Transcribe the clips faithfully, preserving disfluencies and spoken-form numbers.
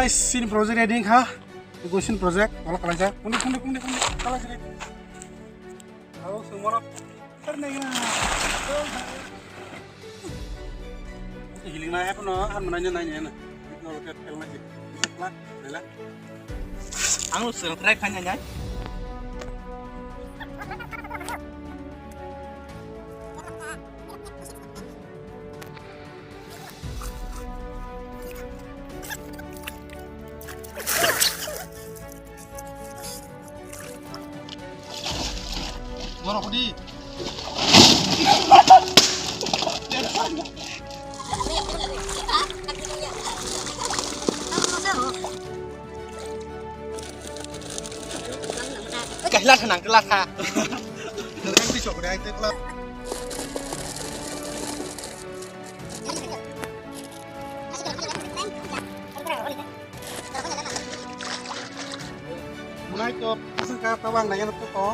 Guys, sini project ready kha. Ego sini project, tolok kalaijak. Kundi, kundi, kundi, kundi, kalaijak. Aro sumoro. Sar nai na. Hiling na, hepono, han mananya nanya na. Ito lo ket kel na jik. Bisa plak, bela. Ang lo sel try kanya nyai. Borok di. Kaila thanang kla kha. Nang ti sok dai te kla. Bunai to pasang ka tawang na yan to to.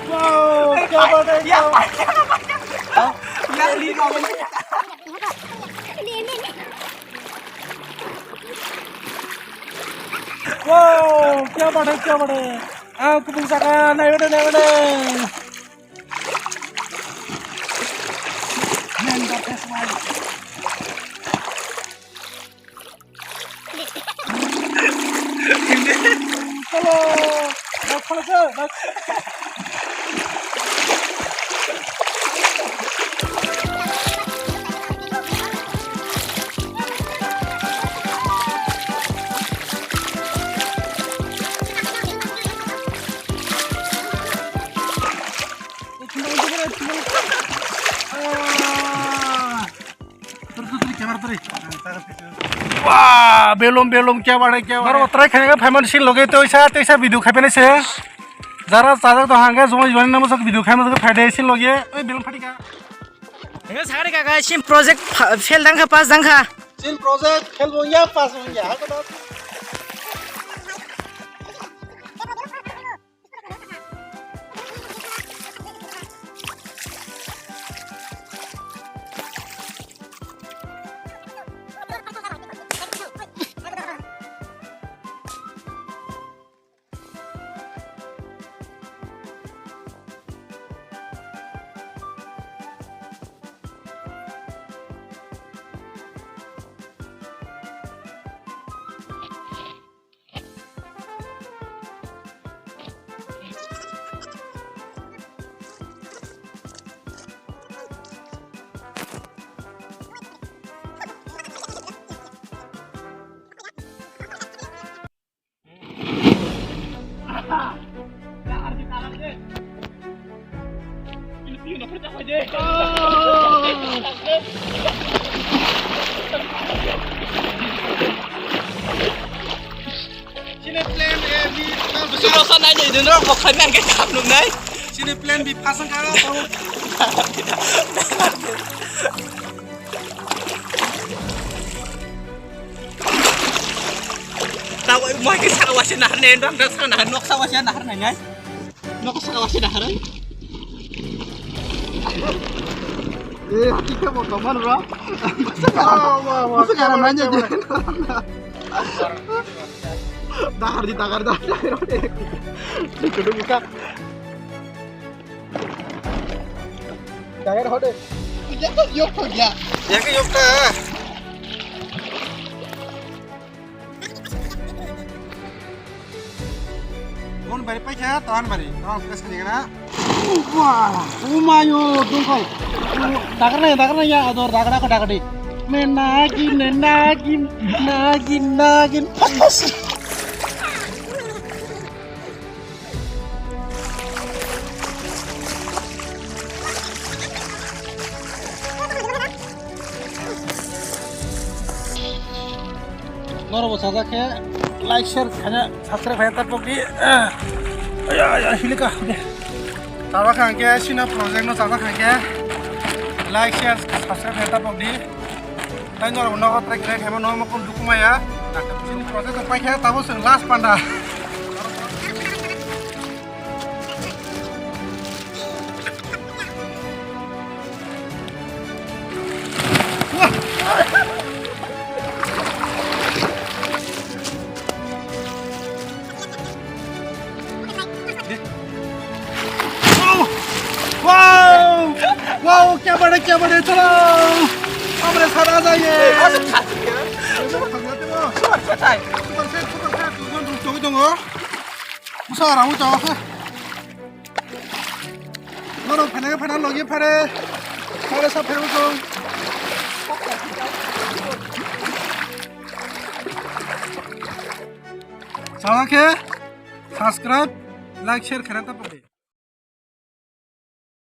Wow, क्या बात है, क्या बात है। हाँ? Wow, क्या बात है, क्या बात है। Ah, kubung saka, naibade, naibade. Man versus wild. Hello. Nak pala sa, nak. Wah, belum, belum, kya bade, kya bade. Baro try khaina phaiman si loge toisa, toisa video khaipene se. Jara chajak to hangke, jomai jomai namo sak video khaima sak phaide si loge. Oi, belum phatika. Hingke sakari kaka, sin project pha-, fail dangkha, pass dangkha. Sin project fail wngya, pass wngya. Hako da. Chini plan A, B, Busi rosa nai ni dun rok bokhai nang ke khap nuk nai. Chini plan B pasang ka. Tawa mai ke saka wasi nahar ne, dang dang saka nahar, nok saka wasi nahar nai nai. Nok saka wasi nahar ai. Eh, hati ke mau teman bro. Masa ngarang nanya je. Dahar di tagar dahar dahar. Di kudu buka. Dahar hode. Ya ke yok ya. Ya ke yok ta. Bon bari paikha tahan bari, tahan kesa ni kana. Wah, umayo dongkol. Dagar na, dagar na ya ador, dagar na ko dagar di. Me nagin, me nagin, nagin, nagin. Norok bo sajak khe like, share khaina, subscribe khaina ta pokdi. Aya, aya, hilika. Chajak kha hwnkhe, sino project no chajak kha hwnkhe like, share, subscribe khaina ta pokdi. Tai norok nogo try khlai khaima no mokol dukumaya. Chini process paikha, tabo chwng last panda. Wow! Wow! Wow! क्या बड़े, क्या बड़े, चलो! हमरे साथ आ जाइए। Super set, super set, tuh kan tuh, tuh, tuh. Masa orang itu apa? Mana, pernah, pernah lagi, pernah. Pernah, siapa yang itu? Salah ke? Subscribe, like, share khaina ta pore.